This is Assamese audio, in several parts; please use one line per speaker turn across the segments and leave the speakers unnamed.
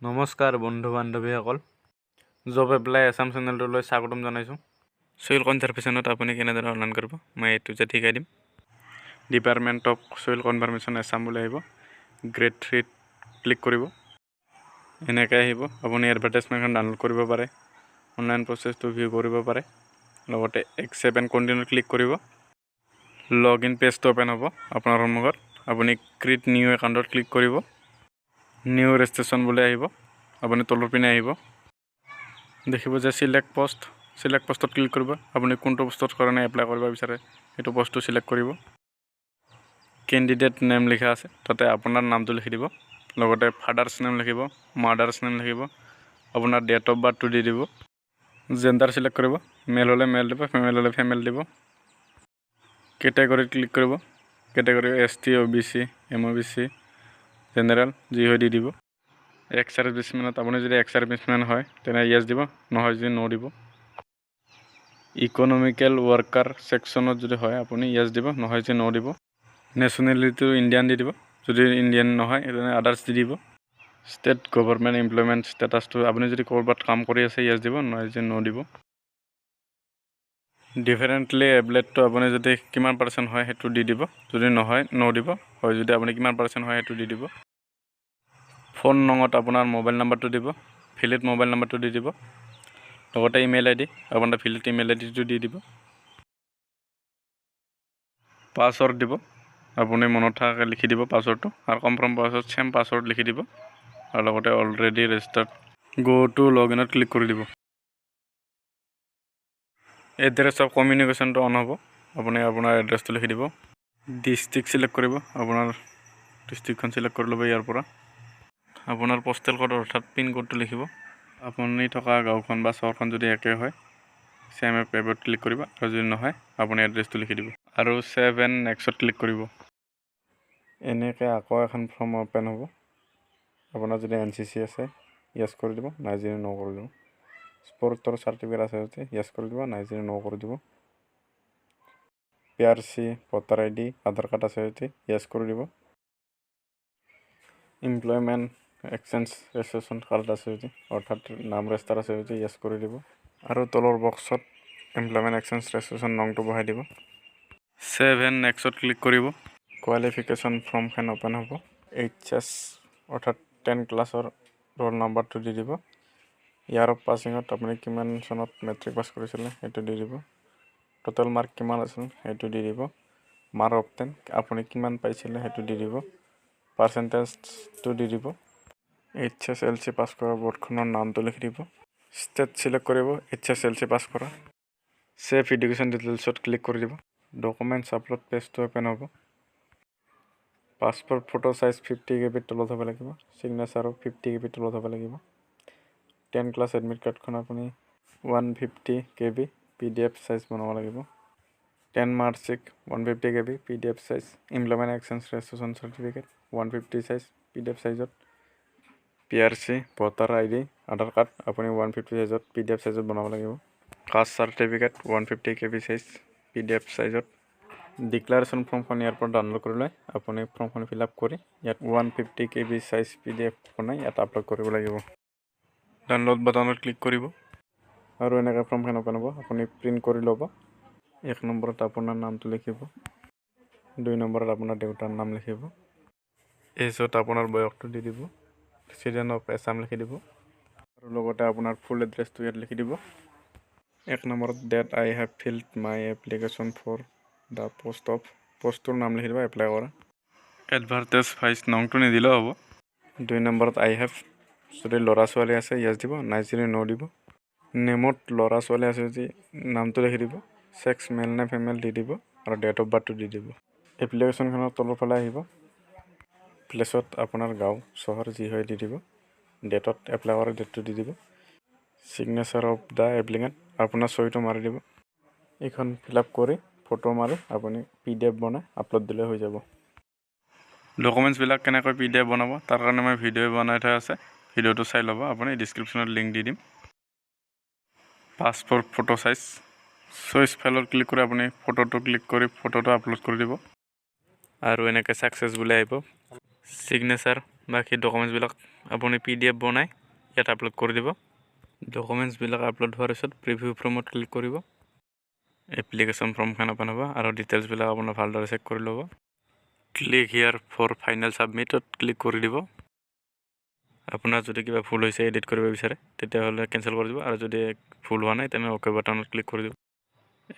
নমস্কাৰ বন্ধু বান্ধৱীসকল, জব এপ্লাই আছাম চেনেলটোলৈ স্বাগতম জনাইছোঁ। চইল কনজাৰ্ভেশ্যনত আপুনি কেনেদৰে অনলাইন কৰিব, মই এইটো যে শিকাই দিম। Department of Soil Conservation, Assam বুলি আহিব। গ্ৰেড 3ত ক্লিক কৰিব। এনেকৈ আহিব। আপুনি এডভাৰটাইজমেণ্টখন ডাউনলোড কৰিব পাৰে, অনলাইন প্ৰচেছটো ভিউ কৰিব পাৰে। লগতে একচেপ্ট এণ্ড কণ্টিনিউ ক্লিক কৰিব। লগ ইন পেজটো অ'পেন হ'ব আপোনাৰ সন্মুখত। আপুনি ক্ৰিয়েট নিউ একাউণ্টত ক্লিক কৰিব। নিউ ৰেজিষ্ট্ৰেশ্যন বুলি আহিব। আপুনি তলৰ পিনে আহিব, দেখিব যে চিলেক্ট পষ্ট। চিলেক্ট পষ্টত ক্লিক কৰিব। আপুনি কোনটো পষ্টৰ কাৰণে এপ্লাই কৰিব বিচাৰে, সেইটো পষ্টটো চিলেক্ট কৰিব। কেণ্ডিডেট নেম লিখা আছে, তাতে আপোনাৰ নামটো লিখি দিব। লগতে ফাদাৰ্ছ নেম লিখিব, মাদাৰ্ছ নেম লিখিব, আপোনাৰ ডেট অফ বাৰ্থটো দি দিব। জেণ্ডাৰ চিলেক্ট কৰিব। মেল হ'লে মেল দিব, ফিমেল হ'লে ফিমেল দিব। কেটেগৰীত ক্লিক কৰিব। কেটেগৰী এছ টি, অ' বি চি, এম অ' বি চি, জেনেৰেল যি হয় দি দিব। এক্স ছাৰ্ভিচমেনত আপুনি যদি এক্স ছাৰ্ভিচমেন হয়, তেনে য়েছ দিব, নহয় যদি ন' দিব। ইকনমিকেল উইকাৰ ছেকশ্যনত যদি হয়, আপুনি য়েছ দিব, নহয় যদি ন' দিব। নেশ্যনেলিটিটো ইণ্ডিয়ান দি দিব। যদি ইণ্ডিয়ান নহয়, তেনে আদাৰ্ছ দি দিব। ষ্টেট গভৰ্ণমেণ্ট এমপ্লয়মেণ্ট ষ্টেটাছটো আপুনি যদি ক'ৰবাত কাম কৰি আছে, য়েছ দিব, নহয় যদি ন' দিব। ডিফাৰেণ্টলি এবলেডটো আপুনি যদি কিমান পাৰ্চেণ্ট হয়, সেইটো দি দিব। যদি নহয়, ন' দিব। হয় যদি আপুনি কিমান পাৰ্চেণ্ট হয়, সেইটো দি দিব। ফোন নঙত আপোনাৰ মোবাইল নাম্বাৰটো দিব, ভেলিড মোবাইল নাম্বাৰটো দি দিব। লগতে ইমেইল আই ডি, আপোনাৰ ভেলিড ইমেইল আই ডিটো দি দিব। পাছৱৰ্ড দিব। আপুনি মনত থকাকৈ লিখি দিব পাছৱৰ্ডটো আৰু কনফাৰ্ম পাছৱৰ্ড, ছেম পাছৱৰ্ড লিখি দিব আৰু লগতে অলৰেডি ৰেজিষ্টাৰ্ড। গ' টু লগ ইনত ক্লিক কৰি দিব। এড্ৰেছ অফ কমিউনিকেশ্যনটো অন হ'ব। আপুনি আপোনাৰ এড্ৰেছটো লিখি দিব। ডিষ্ট্ৰিক্ট চিলেক্ট কৰিব। আপোনাৰ ডিষ্ট্ৰিক্টখন চিলেক্ট কৰি ল'ব ইয়াৰ পৰা। আপোনাৰ পষ্টেল ক'ড অৰ্থাৎ পিন ক'ডটো লিখিব। আপুনি থকা গাঁওখন বা চহৰখন যদি একে হয়, ছেম এপত ক্লিক কৰিব আৰু যদি নহয়, আপুনি এড্ৰেছটো লিখি দিব আৰু ছেভ এণ্ড নেক্সট ক্লিক কৰিব। এনেকৈ আকৌ এখন ফৰ্ম অ'পেন হ'ব। আপোনাৰ যদি এন চি চি আছে, য়েছ কৰি দিব, নাই যদি ন' কৰি দিব। স্পৰ্টৰ চাৰ্টিফিকেট আছে যদি য়েছ কৰি দিব, নাই যদি ন' কৰি দিব। পি আৰ চি, ভোটাৰ আই ডি, আধাৰ কাৰ্ড আছে যদি য়েছ কৰি দিব। এমপ্লয়মেণ্ট এক্সচেঞ্জ ৰেজিষ্ট্ৰেশ্যন কাৰ্ড আছে যদি, অৰ্থাৎ নাম ৰেজিষ্টাৰ আছে যদি য়েছ কৰি দিব আৰু তলৰ বক্সত এমপ্লয়মেণ্ট এক্সচেঞ্জ ৰেজিষ্ট্ৰেশ্যন নংটো বহাই দিব। ছেভ এণ্ড নেক্সট ক্লিক কৰিব। কোৱালিফিকেশ্যন ফৰ্মখন অ'পেন হ'ব। এইচ এছ অৰ্থাৎ 10 ক্লাছৰ ৰোল নাম্বাৰটো দি দিব। ইয়াৰ অফ পাছিঙত আপুনি কিমান চনত মেট্ৰিক পাছ কৰিছিলে, সেইটো দি দিব। টোটেল মাৰ্ক কিমান আছিল, সেইটো দি দিব। মাৰ্ক অবটেইন আপুনি কিমান পাইছিলে, সেইটো দি দিব। পাৰ্চেণ্টেজটো দি দিব। এইচ এছ এল চি পাছ কৰা বৰ্ডখনৰ নামটো লিখি দিব। ষ্টেট চিলেক্ট কৰিব, এইচ এছ এল চি পাছ কৰা। ছেভ এডুকেশ্যন ডিটেইলছত ক্লিক কৰি দিব। ডকুমেণ্টছ আপলোড পেজটো অ'পেন হ'ব। পাছপৰ্ট ফটো চাইজ 50 কেবিৰ তলত হ'ব লাগিব। ছিগনেচাৰো 50 কেবিৰ তলত হ'ব লাগিব। 10 ক্লাছ এডমিট কাৰ্ডখন আপুনি 150 KB PDF size বনাব লাগিব। 10 marksheet 150 KB PDF size, employment exchange registration certificate 150 size PDF চাইজত, পি আৰ চি, ভোটাৰ আই ডি, আধাৰ কাৰ্ড আপুনি 150 চাইজত পিডিএফ চাইজত বনাব লাগিব। Caste certificate 150 KB size PDF চাইজত। ডিক্লাৰেশ্যন ফৰ্মখন ইয়াৰ পৰা ডাউনলোড কৰি লৈ আপুনি ফৰ্মখন ফিল আপ কৰি ইয়াত 150 KB size PDF বনাই ইয়াত আপলোড কৰিব লাগিব। ডাউনলোড বাটনত ক্লিক কৰিব আৰু এনেকৈ ফৰ্মখন অ'পেন হ'ব। আপুনি প্ৰিণ্ট কৰি ল'ব। 1 নম্বৰত আপোনাৰ নামটো লিখিব, 2 নম্বৰত আপোনাৰ দেউতাৰ নাম লিখিব, এজত আপোনাৰ বয়সটো দি দিব, ৰেচিডেণ্ট অফ এছাম লিখি দিব আৰু লগতে আপোনাৰ ফুল এড্ৰেছটো ইয়াত লিখি দিব। 1 নম্বৰত "That I have filled my application for the post of", পষ্টটোৰ নাম লিখি দিব, এপ্লাই কৰা। এডভাৰটাইজ ভাইজ নংটো নিদিলেও হ'ব। 2 নম্বৰত আই have, যদি ল'ৰা ছোৱালী আছে য়েছ দিব, নাই যদি ন' দিব। নেমত ল'ৰা ছোৱালী আছে যদি নামটো লিখি দিব, ছেক্স মেল নে ফিমেল দি দিব আৰু ডেট অফ বাৰ্থটো দি দিব। এপ্লিকেশ্যনখনৰ তলৰ ফালে আহিব। প্লেচত আপোনাৰ গাঁও, চহৰ যি হয় দি দিব। ডেটত এপ্লাই কৰা ডেটটো দি দিব। ছিগনেচাৰ অফ the applicant, আপোনাৰ চহীটো মাৰি দিব। এইখন ফিল আপ কৰি ফটো মাৰি আপুনি পিডিএফ বনাই আপলোড দিলে হৈ যাব। ডকুমেণ্টছবিলাক কেনেকৈ পিডিএফ বনাব, তাৰ কাৰণে মই ভিডিঅ' বনাই থোৱা আছে। ভিডিঅ'টো চাই ল'ব আপুনি, ডিছক্ৰিপশ্যনত লিংক দি দিম। পাছপৰ্ট ফটো চাইজ, চইচ ফাইলত ক্লিক কৰি আপুনি ফটোটো ক্লিক কৰি ফটোটো আপলোড কৰি দিব আৰু এনেকৈ ছাকচেছ বুলি আহিব। ছিগনেচাৰ, বাকী ডকুমেণ্টছবিলাক আপুনি পিডিএফ বনাই ইয়াত আপলোড কৰি দিব। ডকুমেণ্টছবিলাক আপলোড হোৱাৰ পিছত প্ৰিভিউ ফৰ্মত ক্লিক কৰিব। এপ্লিকেশ্যন ফৰ্মখন অ'পেন হ'ব আৰু ডিটেইলছবিলাক আপোনাৰ ভালদৰে চেক কৰি ল'ব। ক্লিক here for final ছাবমিটত ক্লিক কৰি দিব। আপোনাৰ যদি কিবা ভুল হৈছে, এডিট কৰিব বিচাৰে, তেতিয়াহ'লে কেঞ্চেল কৰি দিব আৰু যদি ভুল হোৱা নাই, তেনেহ'লে অ'কে বাটনত ক্লিক কৰি দিব।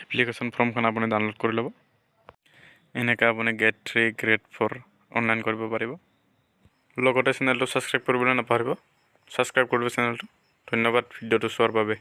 এপ্লিকেশ্যন ফৰ্মখন আপুনি ডাউনলোড কৰি ল'ব। এনেকৈ আপুনি গ্ৰেড 3, গ্ৰেড 4 অনলাইন কৰিব পাৰিব। লগতে চেনেলটো ছাবস্ক্ৰাইব কৰিবলৈ নাপাহৰিব। ছাবস্ক্ৰাইব কৰিব চেনেলটো। ধন্যবাদ ভিডিঅ'টো চোৱাৰ বাবে।